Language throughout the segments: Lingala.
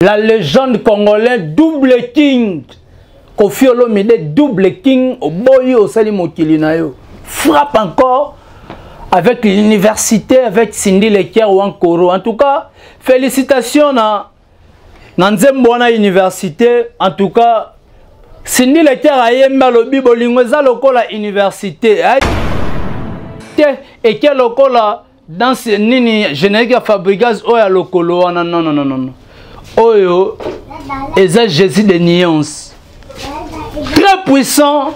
La légende congolais double king Koffi Olomide double king oboyi osali mokili na yo frappe encore avec l'université avec Cindy Lekier Wankoro en tout cas félicitations na na nzembo wana université en tout cas Cindy Lekier ayembi alobi bolingo eza lokola université te eke lokola danse nini générique ya fabrigaz oyo ya lokolo wana non non non non oyo eza jésus de nuance très puissant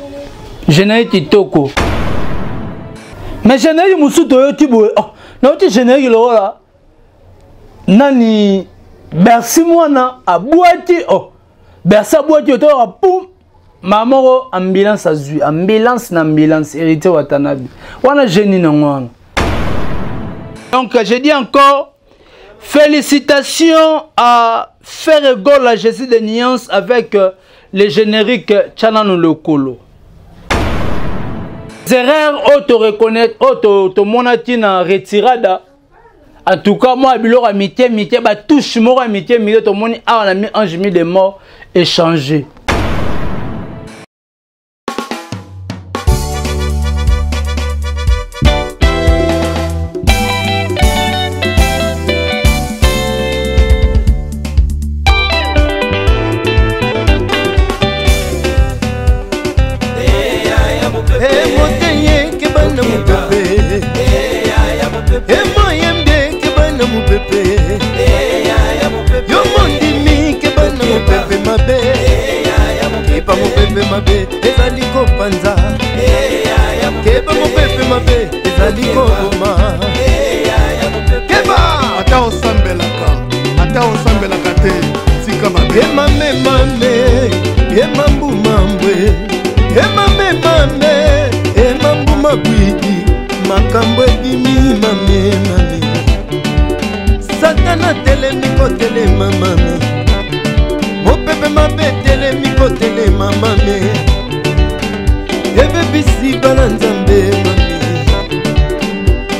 générique kitoko mais générique mosusu toyoti boye oh, nayoki générique lokola nani bercy mwana abwaki oh bercy abwaki otoyoka pum mama moko ambulance azwi ambulance na ambulance héritier watanabe wana genie nango wana. Donc je dis encore félicitations à Ferre Gola Jésus de Nuance avec euh, le générique Tchanano Lokolo. Erreur oyo to reconnaître oyo tomonaki na retirada en tout cas mwa biloko ya mike mike batouche moko ya mike mike tomoni awa na mi ange mi de mort échanger. Yo mondimi keba na mopepe mabe, keba mopepe mabe ezali kopanza, keba mopepe mabe ezali koboma, keba ata osambelaka ata osambelaka te, tika mabe. Emame mame emambumambwe emame mame emambuma bwidi makambo ebimi mame mame satana telemi kotelema mame mopepe mabe telemi kotelema mame ebebisi bana nzambe mame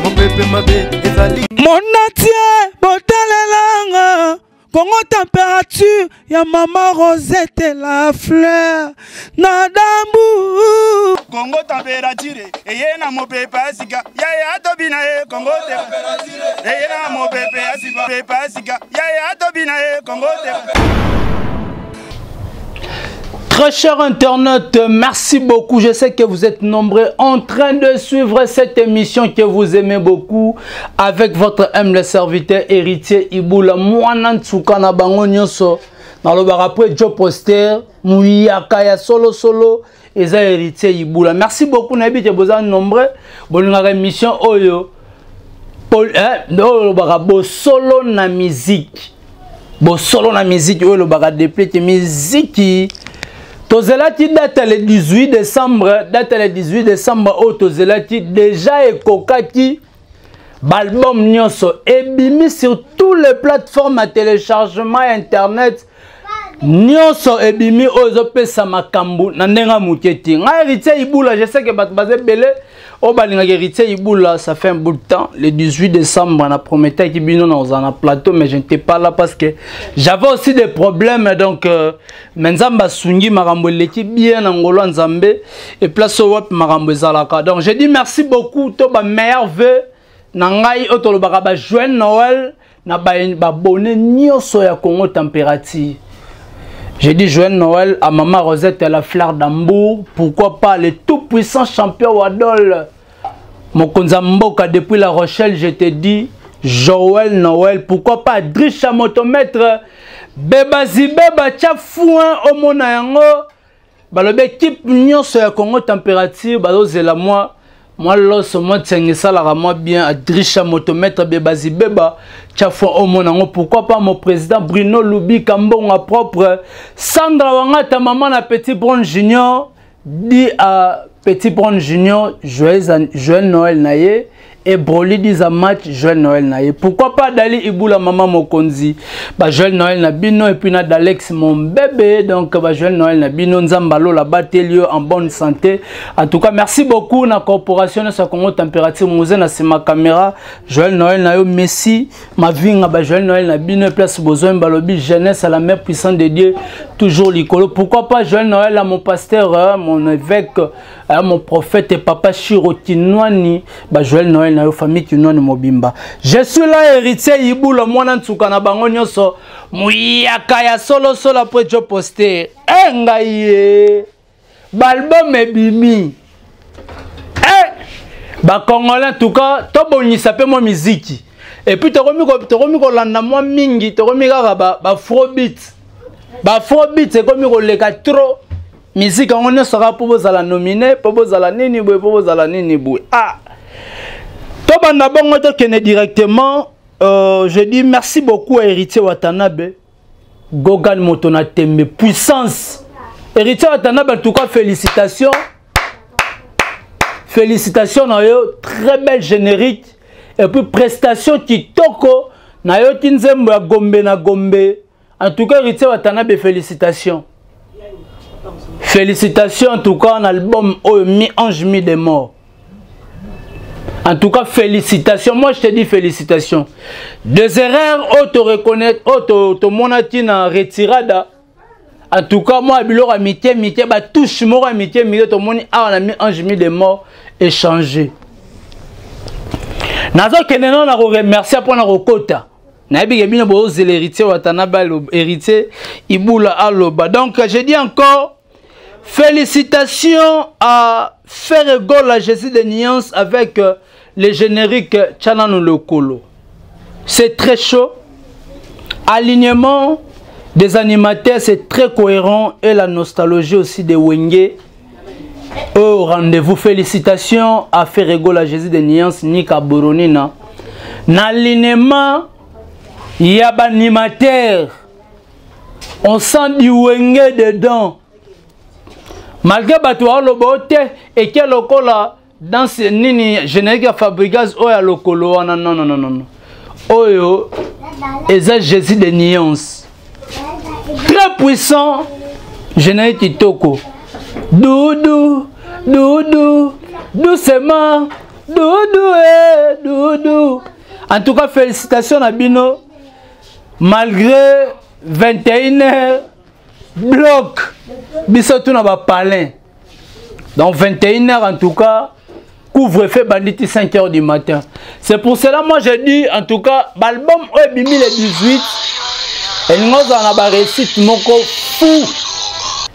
mopepe mabe ezali Monatie botalelanga Congo température ya mama Rosette la fleur na dambu Congo température eye na mopepe ya sika yaya atobi na ye Congo température eye na mopepe ya sika pepe ya sika yaya atobi na ye Congo température. Très cher internaute, merci beaucoup. Je sais que vous êtes nombreux en train de suivre cette émission que vous aimez beaucoup avec votre humble serviteur héritier Ibula Mwana Ntsuka na bango nyonso. Nalobaka après Joe Poster, Muyaka ya solo solo eza héritier Ibula. Merci beaucoup nayebi que boza nombreux bolingaka émission oyo oyo olobaka bosolo na musique. Bosolo na musique oyo olobaka depuis que musique tozelaki date le 18 décembre, date le 18 décembre oyo tozelaki déjà ekokaki balbum nyonso ebimi sur toutes les plateformes à téléchargement internet nyonso ebimi oyo ezopesa makambo na ndenge ya moke te. Ngai héritier Ibula, je sais que bato baza ebele oyo balingaka héritier Ibula. Ça fait un bout de temps, le 18 décembre na prometaki bino na kozala na plateau, mais je n'étais pas là parce que j'avais aussi des problèmes. Donc mais nzambe asungi makambo eleki bien na ngolo ya nzambe et place oyo wapi makambo ezalaka. Donc je dis merci beaucoup to ba meilleurs vœux na ngai oyo tolobaka ba joyeux Noël na babone nyonso ya Congo température. J'ai dit joyeux Noël à maman Rosette à la fleur d'Hambourg, pourquoi pas le tout puissant champion Wadol Mokonza Mboka depuis La Rochelle, je te dis Joël Noël, pourquoi pas Drisha Motomètre Bebazi Beba tcha fouin au mona yango balobi équipe nyonso ya Congo température bazozela mwa mwa loso mwa tsenge esalaka mwa bien. Adrisha Motomètre Bebazi Beba tcha fouin au mona yango, pourquoi pas mon président Bruno Lubika Mbonga propre Sandra Wangata maman na Petit Brown Junior, dit à Petit Brown Junior joyeux, joyeux Noël na ye. Et Broly Diza match Joël Noël na ye. Pourquoi pas Dali Ibula Mama Mokonzi ba Joël Noël na bino et puis na Dalex mon bébé donc ba Joël Noël na bino Nzamba lola batelio en bonne santé. En tout cas merci beaucoup na corporation na Congo température musée na sima caméra Joël Noël na yo Messi Mavinga ba Joël Noël na bino place besoin balobi jeunesse à la main puissante de Dieu toujours likolo. Pourquoi pas Joël Noël à mon pasteur hein, mon évêque hein, mon prophète et papa Chiro Kinwani ba Joël Noël na yo famille Kinwani mobimba. Je suis là héritier Ibula mwana nsuka na bango nyonso muyaka ya solo solo après jo poster. Eh ngai ye balbum ebimi. Eh ba congolais en tout cas tobongisa pe mwa miziki. Et puis tokomi kolanda mwa mingi, tokomi kaka ba afrobeat. Ba afrobeat ekomi koleka trop. Musique yango nyonso kaka mpo bozala nomine, mpo bozala nini boye, mpo bozala nini boye. Ah! Tobanda bongo tokende directement. Je dis merci beaucoup à Héritier Watanabe. Gogan Motona Tembe, puissance. Héritier Watanabe, en tout cas, félicitations. Félicitations na yo, très belle générique. Et puis prestation kitoko na yo ti nzembo ya Gombe na Gombe. En tout cas, Héritier Watanabe, félicitations. Félicitations en tout cas, un album oyo mi-ange mi-démon. En tout cas, félicitations. Moi, je te dis félicitations. Des erreurs, oh, te reconnaître, oh, te, te monati na retirada. En tout cas, moi, biloko ya mike, mike, ba touche moko ya mike, mike, to moni, ah, on a mis ange, mis des morts, échangé. Nazo kende non na ko remercier pour na kokota. Nayebi ke bino bozela héritier Watanabe aloba, héritier Ibula aloba. Donc, je dis encore, félicitations à Ferre Gola, Jésus de Nuance avec le générique Tchanano Lokolo. C'est très chaud. Alignement des animateurs, c'est très cohérent. Et la nostalgie aussi de Wenge. Au rendez-vous, félicitations à Ferre Gola, Jésus de Nuance, Nika Boronina. N'alignement, il y a animateur. On sent du Wenge dedans. Malgré bato ya lobo te et que lokola dans ce nini générique ya Fabregas oyo ya lokolo wana non non non non. Oyo eza Jésus de Nuance. Très puissant générique kitoko. Doudou doudou doucement doudou eh, doudou. En tout cas félicitations na bino malgré 21 heures bloc biso tout na ba palin. Donc 21 heures en tout cas couvre-feu banditi 5 heures du matin. C'est pour cela moi je dis en tout cas l'album oyo ebimi le 18 elingi ozala na ba réussite moko fou.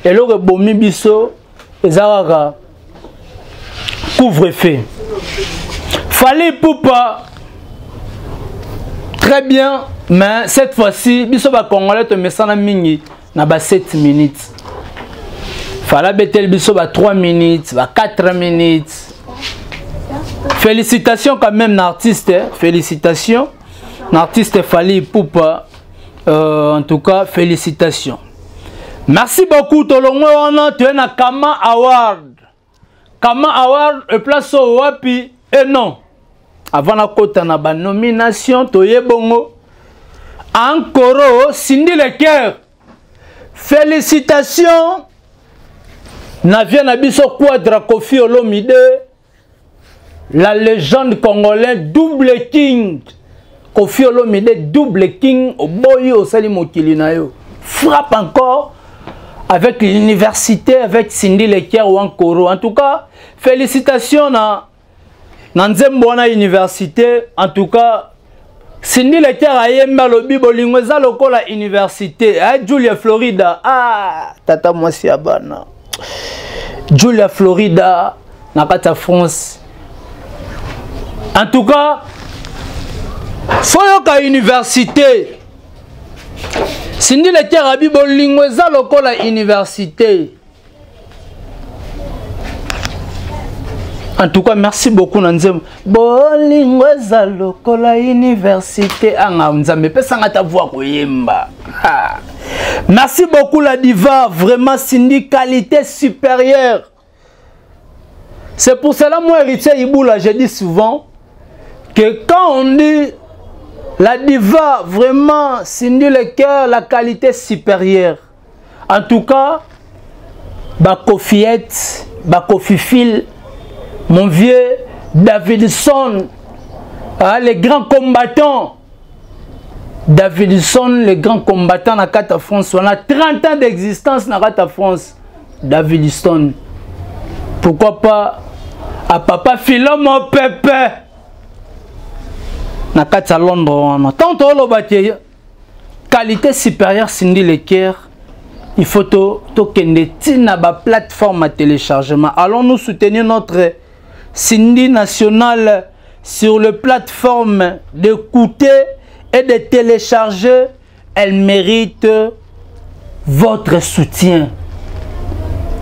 Eloko ebomi biso eza kaka couvre-feu. Fally Ipupa très bien, mais cette fois-ci biso ba congolais to mesana mingi na ba 7 minutes. Fala betel biso ba 3 minutes, ba 4 minutes. Félicitations quand même l'artiste, hein. Félicitations l'artiste Fally Ipupa. En tout cas, félicitations. Merci beaucoup Tolongo wana tu es na Kama Award. Kama Award et place au wapi et non. Avant na kota na ba nomination toye bongo. Encore Cindy Le Cœur. Félicitations. Na vient na biso Quadra Koffi Olomide, la légende congolaise double king. Koffi Olomide double king oboyi osali mokili na yo. Frappe encore avec l'université, avec Cindy Le Cœur ou Ankoro. En tout cas, félicitations na nzembo wana université. En tout cas, Cindy Le Cœur ayembi alobi bolingo eza lokola université. Ah, Julia Florida. Ah, tata mwasi ya bana. Julia Florida na kati ya France. En tout cas, foyoka université. Cindy Le Cœur abi bolingo eza lokola université. En tout cas, merci beaucoup na nzembo. Bolingo eza lokola université. Anga nzambe pesa nga ta voix koyemba. Ah. Merci beaucoup la diva, vraiment Cindy qualité supérieure. C'est pour cela moi héritier Ibula, je dis souvent, Que quand on dit la diva, vraiment, Cindy Le Cœur, la qualité supérieure. En tout cas, Bakofiette, Bakofifil, mon vieux Davidson, hein, les grands combattants. Davidson, le grand combattant na kata France, on a 30 ans d'existence na kata France. Davidson. Pourquoi pas à papa Philo mon pépé na kati ya Londres wana. Tant toloba te qualité supérieure Cindy Leker, il faut to tokende tina ba plateforme à téléchargement. Allons nous soutenir notre Cindy nationale sur le plateforme d'écouter et de télécharger. Elle mérite votre soutien.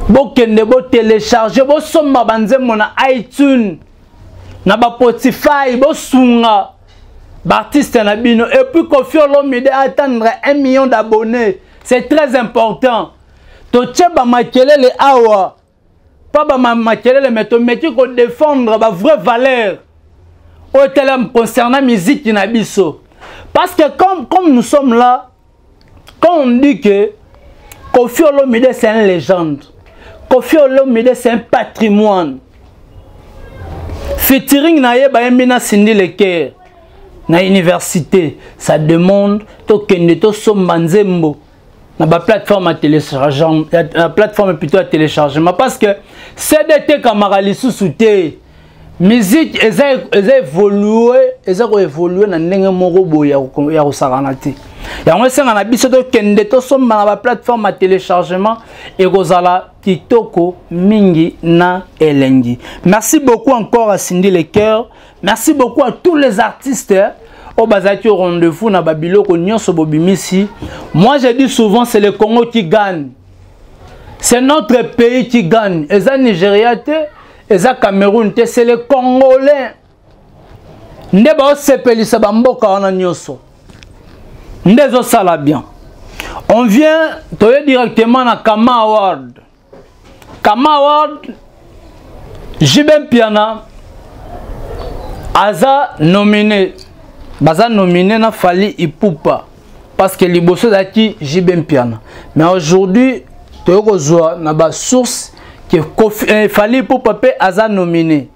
Bokende bo télécharger, bosomba banzembo na iTunes, na ba Spotify, bosunga ba artiste na bino. Et puis Koffi Olomide atteindre 1 million d'abonnés, c'est très important. Totie ba makelele awa, pas ba makelele, mais tomeki ko défendre ba vraie valeur oyo tele concernant musique na biso. Parce que comme nous sommes là, quand on dit que Koffi Olomide c'est une légende, Koffi Olomide c'est un patrimoine. Featuring na ye bayembi na Cindy Le Cœur na université, ça demande tokende tosomba nzembo na ba plateforme à téléchargement, la plateforme plutôt à téléchargement, parce que CDT kamara lisusu te. Musique eza eza évoluer, eza ko évoluer na ndenge moko boye ya ko, ya kosakana te. Yango esenga na biso tokende tosomba na ba plateforme à téléchargement ekozala kitoko mingi na elengi. Merci beaucoup encore à Cindy Le Cœur. Merci beaucoup à tous les artistes oyo bazalaki au rendez-vous na ba biloko nyonso bobimisi. Moi je dis souvent, c'est le Congo qui gagne. C'est notre pays qui gagne. Eza Nigeria te, eza Cameroun te, c'est le Congolais. Nde baosepelisa ba mboka wana nyonso. Nde ezosala bien. On vient toye directement na Kama Award. Kama Award, JB Mpiana aza nominé. Baza nominé na Fally Ipupa parce que liboso ezalaki JB Mpiana. Mais aujourd'hui toye kozwa na ba source que Fally Ipupa pe aza nominé.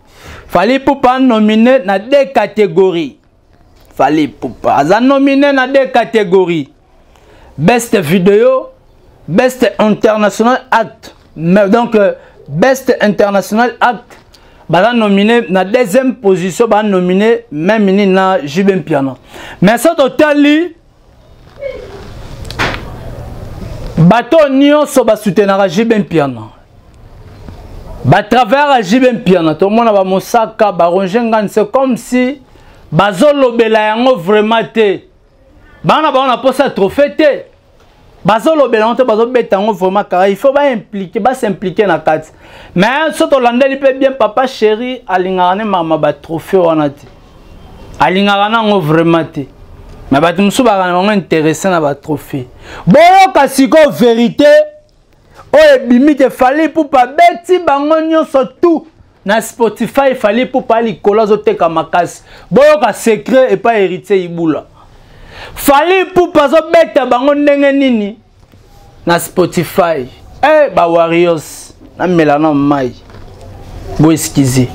Fally Ipupa nominé na deux catégories. Fally Ipupa aza nominé na deux catégories. Best vidéo, Best International Act. Mais donc Best International Act baza nominé na deuxième position, baza nominé même ni na JB Mpiana. Mais ça totali bato nyonso ba soutenaka JB Mpiana. Ba travers à JB Mpiana, tout le monde ba mosaka, ba Roger Ngane, c'est comme si bazolobela yango vraiment te. Bana ba na posa trophée te. Bazolobela yango te, bazobeta yango vraiment carré. Il faut ba impliquer, ba s'impliquer na kati. Mais soto landeli pe bien papa chéri alingaka ne mama ba trophée wana te. Alingaka nango vraiment te. Mais bato mosusu bakana bango intéressé na ba trophée. Boyoka sikoyo vérité oyo ebimi te Fally Ipupa beti bango nyonso tout na Spotify. Fally Ipupa likolo azoteka makasi. Boyoka secret epa héritier Ibula. Fally Ipupa azobeta bango ndenge nini na Spotify. Eh, ba Warriors namela na mai. Bo excusez.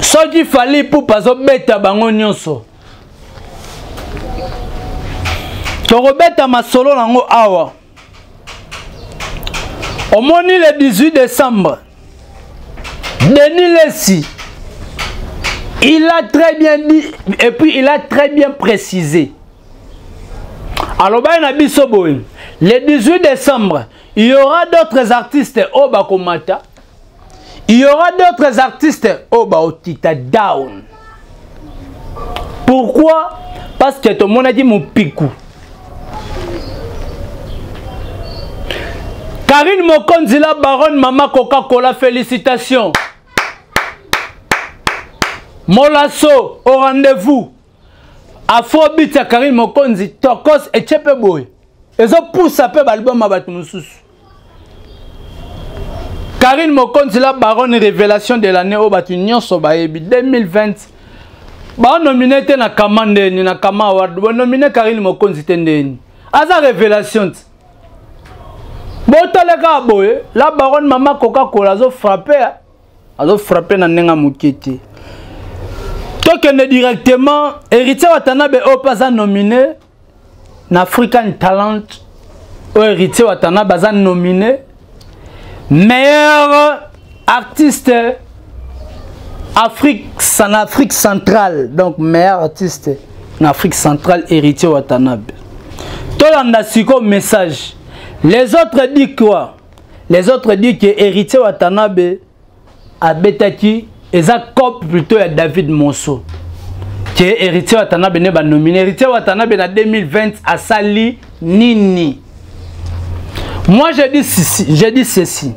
Soki Fally Ipupa azobeta bango nyonso, tokobeta masolo nango awa. Omoni le 18 décembre, Denis Lessie, il a très bien dit et puis il a très bien précisé. Alors, ben, na biso boye, le 18 décembre, il y aura d'autres artistes au Bakomata. Il y aura d'autres artistes au Baotita Down. Pourquoi? Parce que tout le monde a dit mon picou. Karine Mokonzi la baronne Mama Coca-Cola, félicitations. Molasso au rendez-vous. Afrobeat ya Karine Mokonzi, Tokos et Chepe Boy. Ezo pousse un peu l'album à bato mosusu. Karine Mokonzi la baronne, révélation de l'année oyo bato nyonso bayebi 2020. Banomine te na kama ndeni na kama award, bonomine Karine Mokonzi te ndeni aza révélation ti. Botala kaka boye, la baronne mama Coca-Cola azofrappe, azofrappe na ndenge ya moke te. Tokende directement Héritier Watanabe oyo mpe aza nominé na African Talent. Oyo Héritier Watanabe aza nominé meilleur artiste Afrique, en Afrique centrale, donc meilleur artiste en Afrique centrale, Héritier Watanabe. Tolanda siko message. Les autres disent quoi? Les autres disent que Héritier Watanabe abetaki eza cop plutôt ya David Monso. Que Héritier Watanabe ne ba nominé. Héritier Watanabe na 2020 asali nini? Moi je dis ceci, je dis ceci.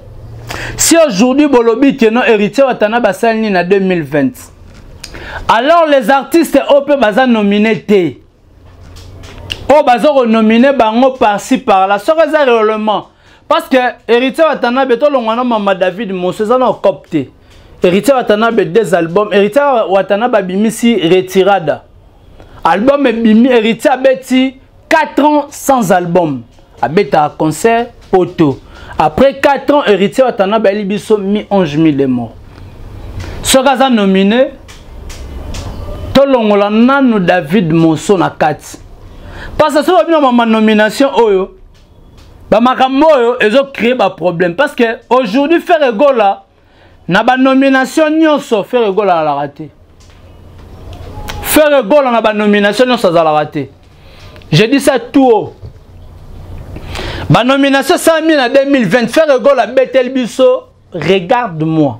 Si aujourd'hui bolobi que non, Héritier Watanabe asali nini na 2020, alors les artistes oyo mpe baza nominé te, oyo baza konomine bango par-ci par-là, soki eza réellement parce que Héritier Watanabe, tolongwa na mama David Monso, eza na cop te. Héritier Watanabe, deux albums. Héritier Watanabe abimisi Retirada, album ebimi. Héritier abeti 4 ans sans album, abetaka concert poto. Après 4 ans, Héritier Watanabe ayeli biso mi 11 000 morts. Soki aza nominé, tolongola nanu David Monso na kati, parce que soki babino mama nomination oyo, bamakambo oyo ezocréer baproblème, parce que aujourd'hui Ferre Gola na banomination nyonso, Ferre Gola azalaka te. Ferre Gola na banomination nyonso azalaka te. Je dis ça tout haut. Banomination esalami na 2020, Ferre Gola abeteli biso Regarde-moi.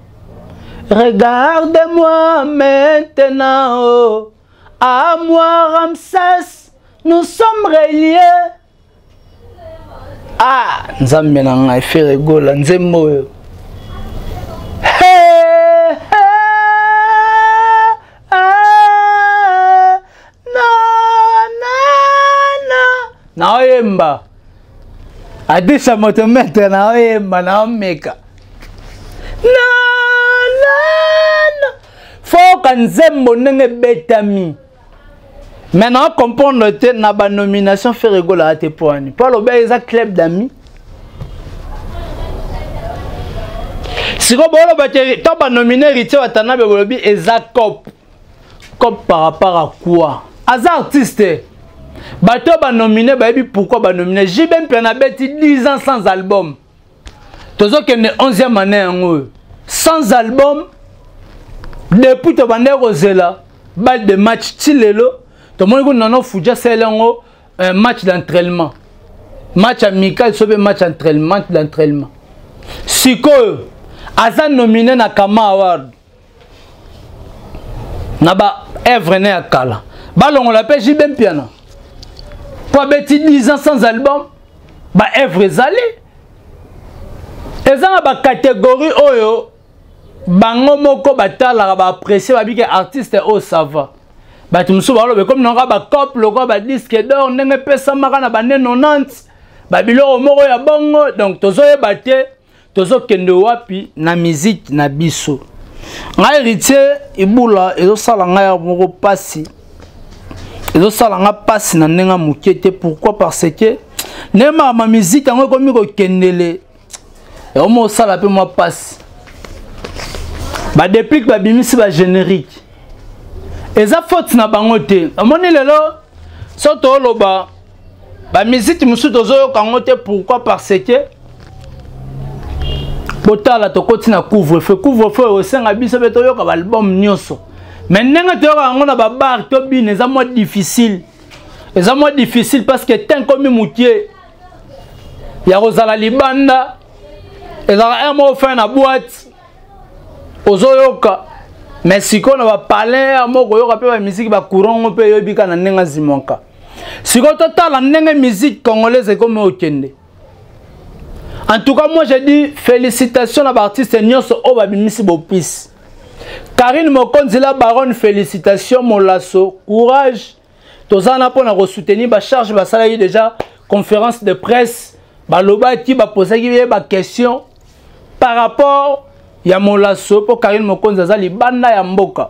Regarde-moi maintenant, oh. À moi Ramsès, nous sommes reliés. Ah, nzambe na ngai, Ferre Gola, nzembo oyo. Hey, hey, ah, na, na, na. Naoyemba. Adisa moto maître, naoyemba, naomeka. Na, na, na. Foka nzembo ndenge ebetami. Mais na comprendre te na ba nomination Ferre Gola te poani. Po aloba eza club d'amis. Siko boloba te to ba nominer Héritier Watanabe, bolobi eza cop. Cop par rapport à quoi? Aza artiste. Bato ba nominer bayebi pourquoi ba nominer. JB Mpiana beti 10 ans sans album. Tozokende 11e année yango oyo. Sans album depuis tobandaki kozela balle de match ti lelo tomoni kuna nano Fuji asali yango un match d'entraînement, match amical so mpe match entraînement, match d'entraînement. Sikoyo aza nominé na Kama Award na ba œuvre ne ya kala, balongola mpe JB Mpiana po abeti 10 ans sans album. Ba œuvre ezali, eza na bacatégorie oyo bango moko batalaka, baapprécie, babiki artiste oyo ça va. Bato mosusu baloba ekomi nango bacope lokola badisque d'or ndenge epesamaka na bane 90, babiloko moko ya bongo. Donc tozoyeba te tozokende wapi na musique na biso. Ngai Héritier Ibula, ezosala ngai ya moko pasi, ezosala nga pasi na ndenge moke te. Pourquoi? Parce que ndenge makambo musique yango ekomi kokendele, yango osala mpe mwa pasi. Badeplique babimisi bagénérique, eza faute na bango te. Omoni lelo so tooloba bamiziki mosusu tozoyoka yango te. Pourquoi? Parce que botala, tokoti na couvre-feu. Couvre-feu osenga biso mpe toyoka baalbum nyonso, mais ndenge toyoka yango na babar tobina, eza mwa difficile, eza mwa difficile parce que ten komi mokie ya kozala libanda, ezalaka un moko fin na boîte ozoyoka. Mais sikoyo na bapalin ya moko oyoka mpe bamiziki bacourant ngo mpe eyobi kaka na ndenge azimwaka. Sikoyo totala ndenge musique congolaise ekomi okende. En tout cas, moi je dis félicitations na baartiste nyonso oyo babimisi bopisi. Karine Mokonzi la baronne, félicitations. Molaso, courage. Toza na mpona kosoutenir bacharge. Basalaki déjà conférence de presse, balobaki, baposaki ye baquestion. par rapport ya molaso mpo Karine Mokonzi aza libanda ya mboka.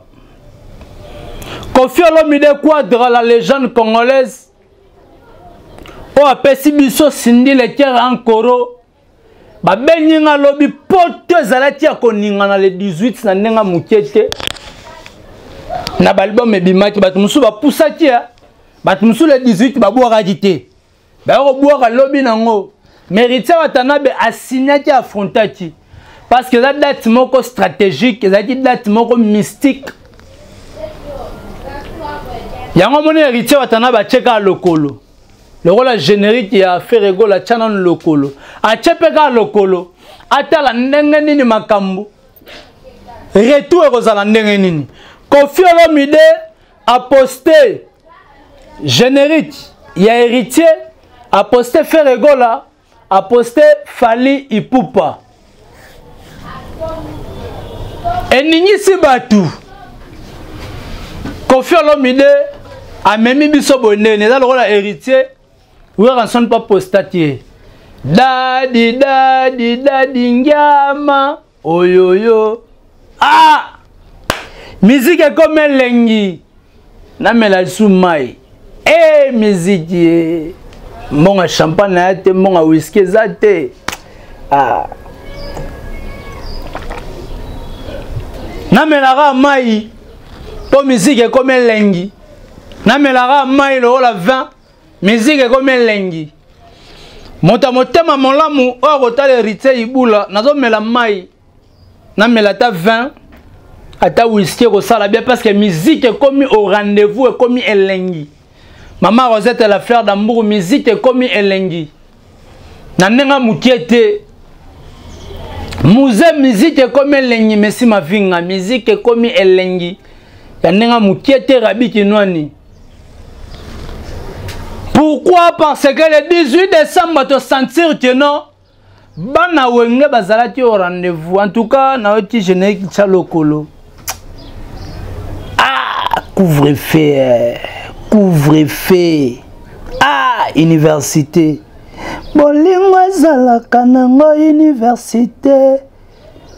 Koffi Olomide Quadra, la légende congolaise, oyo apesi biso Cindy Le Cœur Ankoro, babengi nga lobi poto ezalaki ya koningana le 18 na ndenge moke te. Na baalbum ebimaki, bato mosusu bapusaki ya bato mosusu le 18 babwakaki te, baye kobwaka lobi nango. Mais Héritier Watanabe asignaki, affrontaki, parce que eza date moko stratégique, ezalaki date moko mystique. Yango moni Héritier Watanabe atie kaka lokolo lokola générique ya Ferre Gola, atya nanu lokolo, atie mpe kaka lokolo, atala ndenge nini makambo retour ekozala ndenge nini. Koffi Olomide aposte générique ya Héritier, aposte Ferre Gola, aposte Fally Ipupa, eningisi bato. Koffi Olomide amemi biso boye ndeni eza lokola Héritier Werrason mpo apostaki ye dadi dadi dadi ngiama oyoyo. Ah, miziki ekomi elengi, namela lisu mai e miziki e mbongo ya champagne ya te, mbongo ya whisky eza te. Ah. Namelaka mai mpo miziki ekomi elengi, namelaka mai lokola 20, miziki ekomi elengi. Moto ya motema molamu oyo akotala Héritier Ibula, nazomela mai, namela ata 20, ata whisky ekosala bien, parce que musique ekomi au rendez-vous, ekomi elengi. Mama Rosette la fleur d'Ambourg, musique ekomi elengi na ndenge mokie te. Muze, musique ekomi elengi. Mesi Mavinga, musique ekomi elengi ya ndenge mokie te. Rabi Kinwani, pourquoi? Parce que le 18 décembre tosentir que non, bana Wenge bazalaki au rendez-vous. En tout cas, nayoki générique tya lokolo. Ah, couvre-feu, couvre-feu, ah, université, bolingo ezalaka nango université.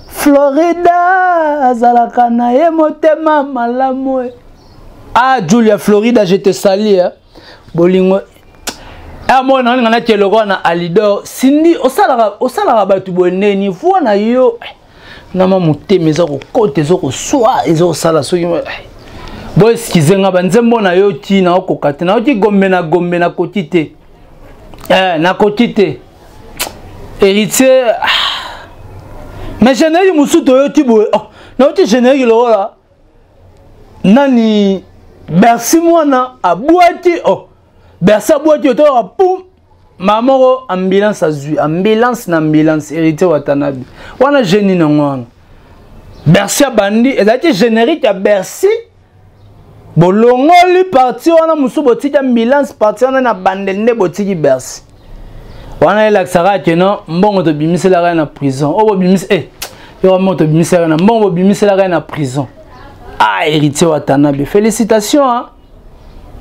Florida azalaka na ye motema malamu. Ah, Julia Florida, je te salue, hein. Bolingo mona nalinga natie lokola na Alidor Sindi, osalaka bato boye ndeni voi na yo nama motema eza kokota, eza koswa, eza kosala. Soki bo eskize nga, banzembo na yo ti naokoka te, nayoki gombe na gombe, nakoki te, nakoki te. Héritier, ah. Mais générique mosusu toyoki boye, oh, nayoki générique lokola nani, Bercy mwana abwaki, oh, Bercy abwaki, otoyoka pum maa moko ambulance azwi ambulance na ambulance. Héritier Watanabe wana geni nango wana Bercy abandi, ezalaki générique ya Bercy, bolongoli parti wana mosusu, botiki ambulance, parti wana na bandeli nde botiki Bercy wana. Elakisaka ke no mbongo tobimiselaka ye na prison oyo bobimisi, yoka, mbongo tobimiselaka na mbongo bobimiselaka ye na prison. Ah, Héritier Watanabe, félicitation, hein?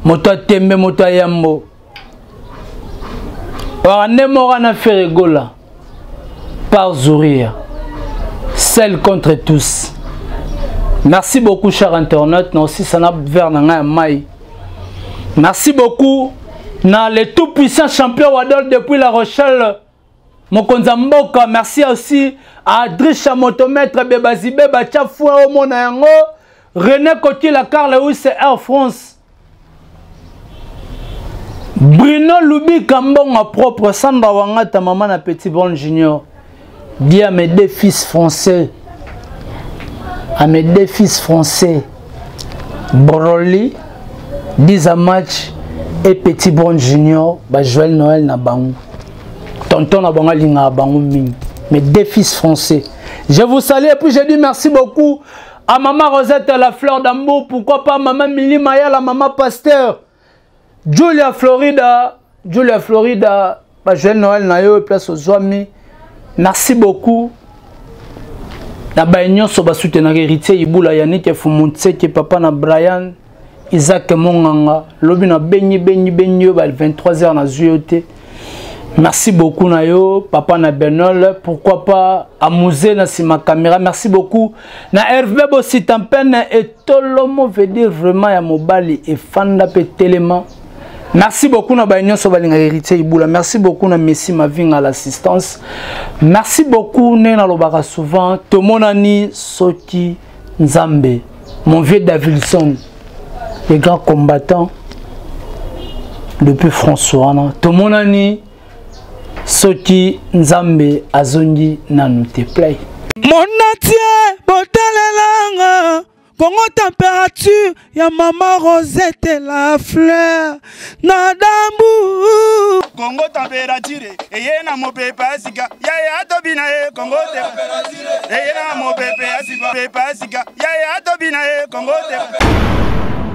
Moto atembe, moto ayambo waka nde moko na Ferre Gola par Zouria, seul contre tous. Merci beaucoup, cher internaute, na aussi sana vers na ngai ya mai. Merci beaucoup na le tout puissant champion Wadol depuis La Rochelle, mokonzi ya mboka. Merci aussi à Adrisha Motomètre Bebazibe Batia Fouin omona yango, René Kotila, Carl Lewis Air France, Bruno Lubika Mbonga propre, Sandra Wangata, maman na Petit Bon Junior. Dis à mes deux fils français, à mes deux fils français, Broly, Dizamach et Petit Bon Junior, bah Joël Noël na bango. Tonton na bango linga bango mingi. Mes deux fils français. Je vous salue et puis je dis merci beaucoup à maman Rosette la fleur d'Ambour, pourquoi pas maman Mili Maya, la maman pasteur, Julia Florida, Julia Florida, bah Joël Noël na yo place aux amis. Merci beaucoup. Na ba nyonso ba soutenir Héritier Ibula, Yannick Fumuntseke, papa na Brian, Isaac Monganga, lobi na benyi benyi benyi yo ba 23h na zuyo te. Merci beaucoup na yo, papa na Benol. Pourquoi pas amuser na sima caméra. Merci beaucoup. Na Hervé Bositampene et Tolomo veut dire vraiment ya mobali et fanda pe telema. Merci beaucoup na ba nyonso balinga héritier Ibula. Merci beaucoup na Messi Mavinga l'assistance. Merci beaucoup ne na lobaka souvent tomonani soki Nzambe. Mon vieux Davidson, le grand combattant depuis François wana. Tomonani soki Nzambe azongi nanu te play. Monde entier botalelanga Congo température ya mama Rosette la fleur na dambu. Congo température eye na mopepe ya sika yaya tobina ye Congo température eye na mopepe ya sika yaya tobina ye Congo température.